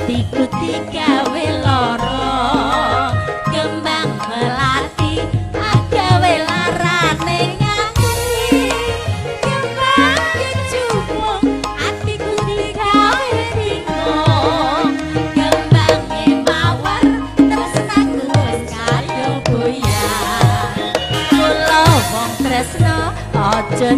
Atiku digawe lara. Kembang melati agawe larane ati. Kembang kecubung atiku digawe bingung. Kembange mawar tresnaku wis kadung buyar. Kula wong tresno aja.